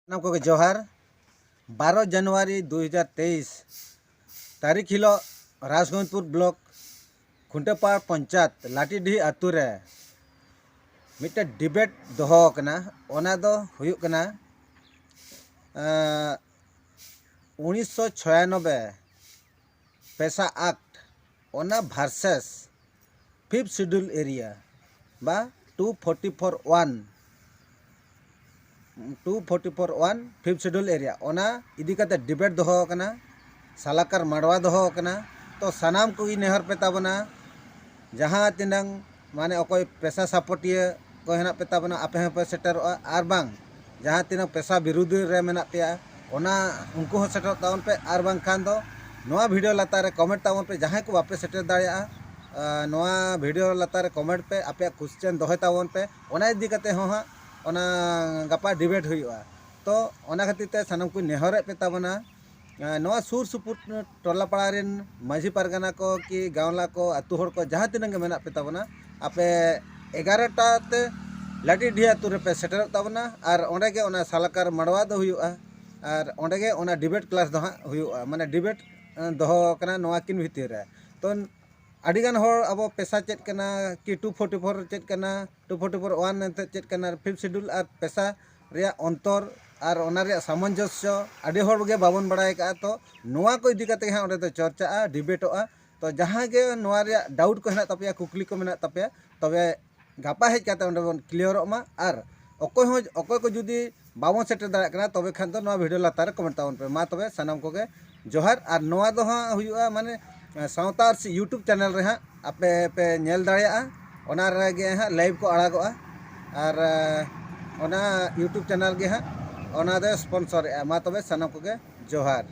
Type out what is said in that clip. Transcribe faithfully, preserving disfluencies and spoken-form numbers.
ᱥᱟᱱᱟᱢ ᱠᱚᱜᱮ ᱡᱚᱦᱟᱨ᱾ ᱵᱟᱨᱚ ᱡᱟᱱᱩᱣᱟᱨᱤ ᱫᱩ ᱦᱟᱡᱟᱨ ᱛᱮᱭᱤᱥ ᱛᱟᱹᱨᱤᱠᱷ ᱦᱤᱞᱳᱜ ᱨᱟᱡᱽᱜᱚᱸᱡᱽᱯᱩᱨ ᱵᱞᱚᱠ ᱠᱷᱩᱱᱴᱟᱹᱯᱟᱲ ᱯᱚᱧᱪᱟᱭᱮᱛ ᱞᱟᱴᱤᱰᱤᱦᱤ ᱟᱛᱳ ᱨᱮ ᱢᱤᱫᱴᱮᱱ ᱰᱤᱵᱮᱴ ᱫᱚᱦᱚ ᱟᱠᱟᱱᱟ᱾ ᱚᱱᱟ ᱫᱚ ᱦᱩᱭᱩᱜ ᱠᱟᱱᱟ ᱮᱸ, ᱩᱱᱤᱥᱥᱚ ᱪᱷᱚᱭᱟᱱᱚᱵᱵᱳᱭ ᱯᱮᱥᱟ ᱮᱠᱴ, ᱚᱱᱟ ᱵᱷᱟᱨᱥᱮᱥ ᱯᱷᱤᱯᱛᱷ ᱥᱤᱰᱩᱞ ᱮᱨᱤᱭᱟ ᱵᱟ two forty four one, two forty four one fifth schedule area, ᱚᱱᱟ ᱤᱫᱤ ᱠᱟᱛᱮ ᱰᱤᱵᱮᱴ ᱫᱚᱦᱚ ᱟᱠᱟᱱᱟ, ᱥᱟᱞᱟᱠᱟᱨ ᱢᱟᱰᱣᱟ ᱫᱚᱦᱚ ᱟᱠᱟᱱᱟ᱾ ᱛᱚ ᱥᱟᱱᱟᱢ ᱠᱚᱜᱮ ᱱᱮᱦᱚᱨ ᱯᱮ ᱛᱟᱵᱚᱱᱟ, ᱡᱟᱦᱟᱸ ᱛᱤᱱᱟᱹᱝ ᱢᱟᱱᱮ ᱚᱠᱚᱭ ᱯᱮᱥᱟ ᱥᱟᱯᱚᱴᱤᱭᱟᱹ ᱠᱚ ᱦᱮᱱᱟᱜ ᱯᱮ ᱛᱟᱵᱚᱱᱟ, ᱟᱯᱮ ᱦᱚᱸᱯᱮ ᱥᱮᱴᱮᱨᱚᱜᱼᱟ, ᱟᱨ ᱵᱟᱝ ᱡᱟᱦᱟᱸ ᱛᱤᱱᱟᱹᱜ ᱯᱮᱥᱟ ᱵᱤᱨᱩᱫᱷ ᱨᱮ ᱢᱮᱱᱟᱜ ᱯᱮᱭᱟ, ᱚᱱᱟ ᱩᱱᱠᱩ ᱦᱚᱸ ᱥᱮᱴᱮᱨᱚᱜ ᱛᱟᱵᱚᱱ ᱯᱮ᱾ ᱟᱨ ᱵᱟᱝᱠᱷᱟᱱ ᱫᱚ ᱱᱚᱣᱟ ᱵᱷᱤᱰᱤᱭᱳ ᱞᱟᱛᱟᱨ ᱨᱮ ᱠᱚᱢᱮᱱᱴ ᱛᱟᱵᱚᱱ ᱯᱮ, ᱡᱟᱦᱟᱸᱭ ᱠᱚ ᱵᱟᱯᱮ ᱥᱮᱴᱮᱨ ᱫᱟᱲᱮᱭᱟᱜᱼᱟ, ᱟᱨ ᱱᱚᱣᱟ ᱵᱷᱤᱰᱤᱭᱳ ᱞᱟᱛᱟᱨ ᱨᱮ ᱠᱚᱢᱮᱱᱴ ᱯᱮ, ᱟᱯᱮᱭᱟᱜ ᱠᱚᱥᱪᱮᱱ ᱫᱚᱦᱚᱭ ᱛᱟᱵᱚᱱ ᱯᱮ, ᱚᱱᱟ ᱤᱫᱤ ᱠᱟᱛᱮ ᱦᱚᱸ ᱦᱟᱸᱜ ᱚᱱᱟ ᱜᱟᱯᱟ ᱰᱤᱵᱮᱴ ᱦᱩᱭᱩᱜᱼᱟ᱾ ᱛᱚ ᱚᱱᱟ ᱠᱷᱟᱹᱛᱤᱨ ᱛᱮ ᱥᱟᱱᱟᱢ ᱠᱚᱧ ᱱᱮᱦᱚᱨᱮᱫ ᱯᱮ ᱛᱟᱵᱚᱱᱟ, ᱮᱸ, ᱱᱚᱣᱟ ᱥᱩᱨ ᱥᱩᱯᱩᱨ ᱴᱚᱞᱟ ᱯᱟᱲᱟ ᱨᱮᱱ ᱢᱟᱹᱡᱷᱤ ᱯᱟᱨᱜᱟᱱᱟ ᱠᱚ ᱠᱤ ᱜᱟᱶᱞᱟ ᱠᱚ, ᱟᱹᱛᱩ ᱦᱚᱲ ᱠᱚ, ᱡᱟᱦᱟᱸ ᱛᱤᱱᱟᱹᱜ ᱜᱮ ᱢᱮᱱᱟᱜ ᱯᱮ ᱛᱟᱵᱚᱱᱟ, ᱟᱯᱮ ᱮᱜᱟᱨᱚᱴᱟ ᱛᱮ ᱞᱟᱴᱤᱰᱤᱦᱤ ᱟᱹᱛᱩ ᱨᱮᱯᱮ ᱥᱮᱴᱮᱨᱚᱜ ᱛᱟᱵᱚᱱᱟ᱾ ᱟᱨ ᱚᱸᱰᱮ ᱜᱮ ᱚᱱᱟ ᱥᱟᱞᱟᱠᱟᱨ ᱢᱟᱰᱣᱟ ᱫᱚ ᱦᱩᱭᱩᱜᱼᱟ, ᱟᱨ ᱚᱸᱰᱮ ᱜᱮ ᱚᱱᱟ ᱰᱤᱵᱮᱴ ᱠᱞᱟᱥ ᱫᱚ ᱦᱟᱸᱜ ᱦᱩᱭᱩᱜᱼᱟ, ᱢᱟᱱᱮ ᱰᱤᱵᱮᱴ, ᱮᱸ, ᱫᱚᱦᱚ ᱟᱠᱟᱱᱟ ᱱᱚᱣᱟ ᱠᱤᱱ ᱵᱷᱤᱛᱤᱨ ᱨᱮ᱾ ᱛᱚ ᱟᱹᱰᱤᱜᱟᱱ ᱦᱚᱲ ᱟᱵᱚ ᱯᱮᱥᱟ ᱪᱮᱫ ᱠᱟᱱᱟ, ᱠᱤ ᱴᱩ ᱯᱷᱳᱨᱴᱤ ᱯᱷᱳᱨ ᱪᱮᱫ ᱠᱟᱱᱟ, ᱴᱩ ᱯᱷᱳᱨᱴᱤ ᱯᱷᱳᱨ ᱚᱣᱟᱱ ᱮᱱᱛᱮᱫ ᱪᱮᱫ ᱠᱟᱱᱟ, ᱯᱷᱤᱯᱛᱷ ᱥᱤᱰᱩᱞ ᱟᱨ ᱯᱮᱥᱟ ᱨᱮᱭᱟᱜ ᱚᱱᱛᱚᱨ ᱟᱨ ᱚᱱᱟ ᱨᱮᱭᱟᱜ ᱥᱟᱢᱚᱧᱡᱚᱥᱥᱚ ᱟᱹᱰᱤ ᱦᱚᱲ ᱜᱮ ᱵᱟᱵᱚᱱ ᱵᱟᱲᱟᱭ ᱟᱠᱟᱫᱼᱟ᱾ ᱛᱚ ᱱᱚᱣᱟ ᱠᱚ ᱤᱫᱤ ᱠᱟᱛᱮ ᱜᱮ ᱦᱟᱸᱜ ᱚᱸᱰᱮ ᱫᱚ ᱪᱚᱨᱪᱟᱜᱼᱟ, ᱰᱤᱵᱮᱴᱚᱜᱼᱟ᱾ ᱛᱚ ᱡᱟᱦᱟᱸᱭ ᱜᱮ ᱱᱚᱣᱟ ᱨᱮᱭᱟᱜ ᱰᱟᱣᱩᱴ ᱠᱚ ᱦᱮᱱᱟᱜ ᱛᱟᱯᱮᱭᱟ, ᱠᱩᱠᱞᱤ ᱠᱚ ᱢᱮᱱᱟᱜ ᱛᱟᱯᱮᱭᱟ, ᱛᱚᱵᱮ ᱜᱟᱯᱟ ᱦᱮᱡ ᱠᱟᱛᱮ ᱚᱸᱰᱮ ᱵᱚᱱ ᱠᱞᱤᱭᱟᱨᱚᱜ ᱢᱟ᱾ ᱟᱨ ᱚᱠᱚᱭ ᱦᱚᱸ, ᱚᱠᱚᱭ ᱠᱚ ᱡᱩᱫᱤ ᱵᱟᱵᱚᱱ ᱥᱮᱴᱮᱨ ᱫᱟᱲᱮᱭᱟᱜ ᱠᱟᱱᱟ, ᱛᱚᱵᱮ ᱠᱷᱟᱱ ᱫᱚ ᱱᱚᱣᱟ ᱵᱷᱤᱰᱤᱭᱳ ᱞᱟᱛᱟᱨ ᱨᱮ ᱠᱚᱢᱮᱱᱴ ᱛᱟᱵᱚᱱ ᱯᱮ᱾ ᱢᱟ ᱛᱚᱵᱮ ᱥᱟᱱᱟᱢ ᱠᱚᱜᱮ ᱡᱚᱦᱟᱨ᱾ ᱟᱨ ᱱᱚᱣᱟ ᱫᱚ ᱦᱟᱸᱜ ᱦᱩᱭᱩᱜᱼᱟ, ᱢᱟᱱᱮ, ᱥᱟᱶᱛᱟ ᱟᱹᱨᱥᱤ YouTube ᱪᱮᱱᱮᱞ ᱨᱮ ᱦᱟᱸᱜ ᱟᱯᱮ ᱯᱮ ᱧᱮᱞ ᱫᱟᱲᱮᱭᱟᱜᱼᱟ, ᱚᱱᱟ ᱨᱮᱜᱮ ᱦᱟᱸᱜ ᱞᱟᱭᱤᱵᱷ ᱠᱚ ᱟᱲᱟᱜᱚᱜᱼᱟ᱾ ᱟᱨ, ᱮ, ᱚᱱᱟ YouTube ᱪᱮᱱᱮᱞ ᱜᱮ ᱦᱟᱸᱜ ᱚᱱᱟ ᱫᱚ ᱥᱯᱚᱱᱥᱚᱨᱮᱜᱼᱟ᱾ ᱢᱟ ᱛᱚᱵᱮ ᱥᱟᱱᱟᱢ ᱠᱚᱜᱮ ᱡᱚᱦᱟᱨ᱾